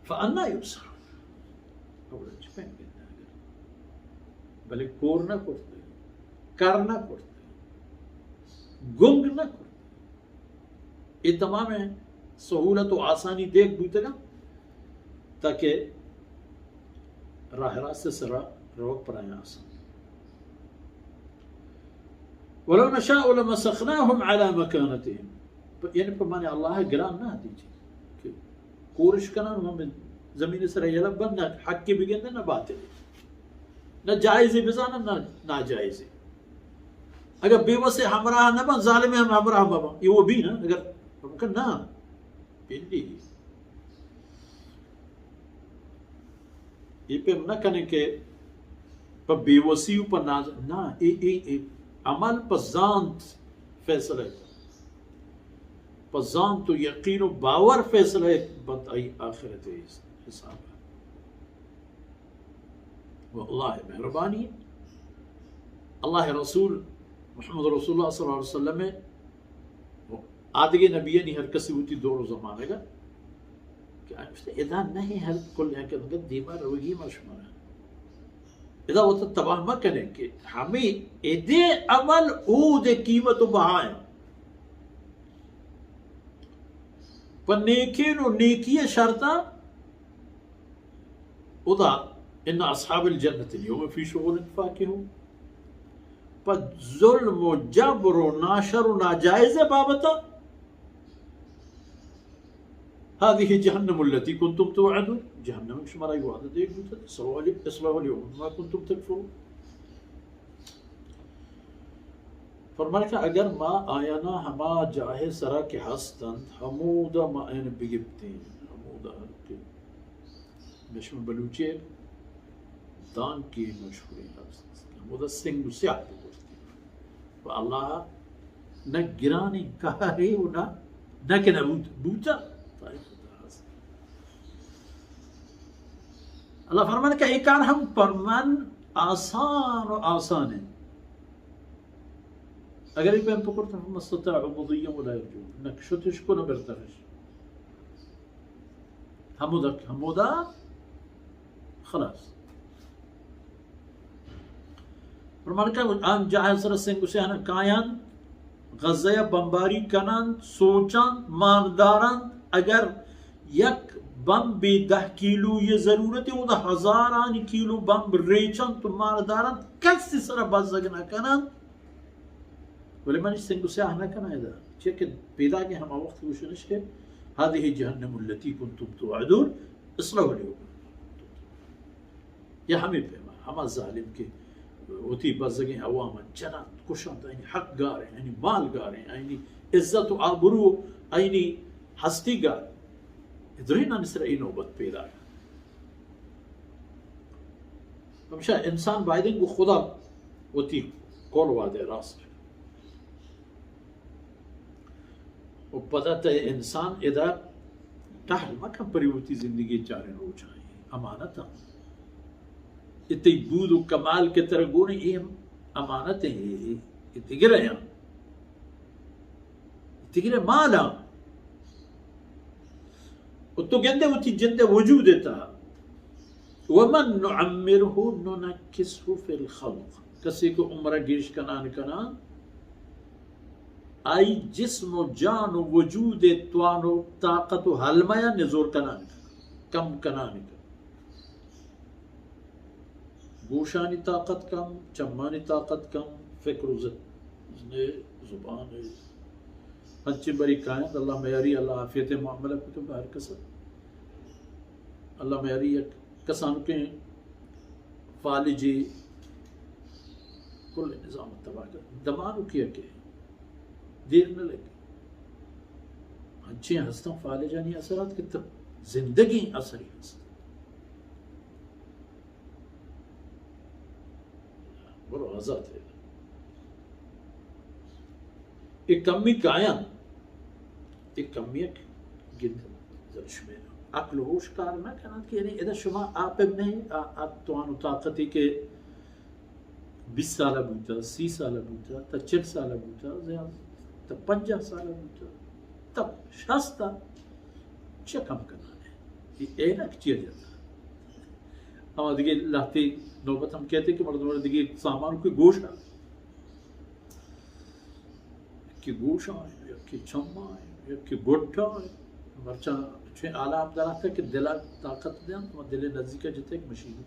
فأنا یبصرون۔ اولا چہ پیم گندگ۔ بلے کور نہ کرتے، کر نہ کرتے، گنگ نہ کرتے۔ اے تمام سہولت و آسانی دیگ بوتگا تاکہ راہ راست سرا روگ پرایا آسان۔ ولو نشاء لمسخناهم على مكانتهم۔ یعنی پہ من اللہ گران نہ دیجی کہ کورش کنن، ہم زمین سر یلہ بند، نہ حق بگندن نہ باطل، نہ جائز بزانن نہ ناجائز۔ اگر بے وس ہمراہ نہ بن، ظالم ہم ہمراہ مہ بن، یہ وہ بھی نا، اگر ممکن نہ، پنڈی۔ یہ پہ نہ کنے کہ پہ بے وسی و پہ ناز، نہ، اے، اے، اے عمل پہ زانت فیصلہ ہے۔ پہ زانت و یقین و باور فیصلہ ہے، بند آئی آخرت حساب ہے۔ و اللہ مہربانی ہے۔ اللہ رسول محمد رسول اللہ صلی اللہ علیہ وسلم ہے۔ آدگہ نبیانی ہر کسی وتی دور و زمانگا کہ آ گوشت، ادا نہ ہر کل یک انگت دیما روگی ما شمارا۔ ادا وت تباہ مہ کنے کہ ہمیں ادے عمل اود قیمت و بہا ہے۔ پہ نیکین و نیکی شرطا ادا ان اصحاب الجنة اليوم في شغل فاكهون۔ پہ ظلم و جبر و ناشر و ناجائز بابتا، هذه جهنم التي كنتم توعدون، جہنم شمارا وعدہ دیگ بوتا، اصلوها اليوم بما كنتم تكفرون۔ فرمائے کہ اگر ما آیانا ہما جاہے سرا کہ ہستند، ہمودا ما آیان بگپتیں، ہمودا کہ مشم بلوچے دان کی مشہوری ہست، ہمودا سنگ و سیاہ بگرتی۔ و اللہ نہ گرانی کارے و نہ، نہ کہ نہ بوت، بوتا۔ اللہ فرمان کہ اے کار ہم پر من آسان و آسان ہے۔ اگر یہ پیم پکڑتا، فما استطاعوا مضيا ولا يرجون، نہ شتش کو نہ برتغش۔ ہمودا، ہمودا خلاص۔ فرمان کہ آن جاہ سر سنگ و سیاہاں کایاں، غزہ ء بمباری کننت، سوچنت، ماندارنت، اگر یک بمبے دہ کیلو یہ ضرورت ہے، اودا ہزارانی کیلو بمب ریچنت تو ماندارنت، کسی سر بزگ نہ کننت۔ ولی من سنگ و سیاہ نہ کناں ادا، چیا کہ پیدا کہ ہما وقت گوشنش کہ هذه جهنم التي كنتم توعدون، اصلوها اليوم۔ یا ہمیں پیما، ہما ظالم کہ وتی بزگیں عوام جنانت، کشانت، آئینی حق گاریں، آئینی مال گاریں، آئینی عزت و آبرو، آئینی ہستی گار۔ درینانی سر ای نوبت پیدا۔ ہمشہ انسان بایدیں گو خدا وتی قول وعدہ راست۔ و پدا تہ انسان ادا ٹہل مکن پری وتی زندگی چاریں روچاں، امانت ہم۔ اے تئی بود و کمال کہ ترا گون اے ہم امانت ہیں، اے، اے، اے دگر ہیں۔ دگر مال ہم۔ و تو گندے وتی جند وجود تہا۔ ومن نعمره ننكسه في الخلق۔ کسی کہ عمر گیش کنان کنان، آئی جسم و جان و وجود توان و طاقت و حلمہ نزور کنان کنان، کم کنان کنان۔ گوشانی طاقت کم، چمانی طاقت کم، فکر و ذہن، زبان، ہنچیں بری کائنت۔ اللہ میاری، اللہ عافیت معاملہ کتو بہر کسا۔ اللہ میاری یک کسانکیں فالجی کل نظام تباہ کر۔ دمانو کیا کہ دیر نہ لگی۔ ہنچیں ہستاں فالجانی اثرات کہ تب زندگی اثری ہست۔ برو آزات ہے۔ اے کمی کایاں، اے کمی یک گند زرشمے عقل و ہوش کار نہ کنات کہ یعنی ادا شما آپ نہیں، آ، آ توان و طاقتی کہ بیست سالہ بوتا، سی سالہ بوتا، تا چل سالہ بوتا، زیادہ تا پنجاہ سالہ بوتا، تا شست، چہ کم کنانے۔ اے عینک چیا جتا؟ ہما دگہ لہتے نوبت ہم کئیت کہ مردم دگہ سامان کوئی گوش ءَ، یکے گوش ءَ، یکے چم ءَ، یکے گٹ ءَ، مرچاں چویں حالا ہم در آتک کہ دل ءَ طاقت دیاں، ہما دل ءِ نزیک ءَ جتگ مشین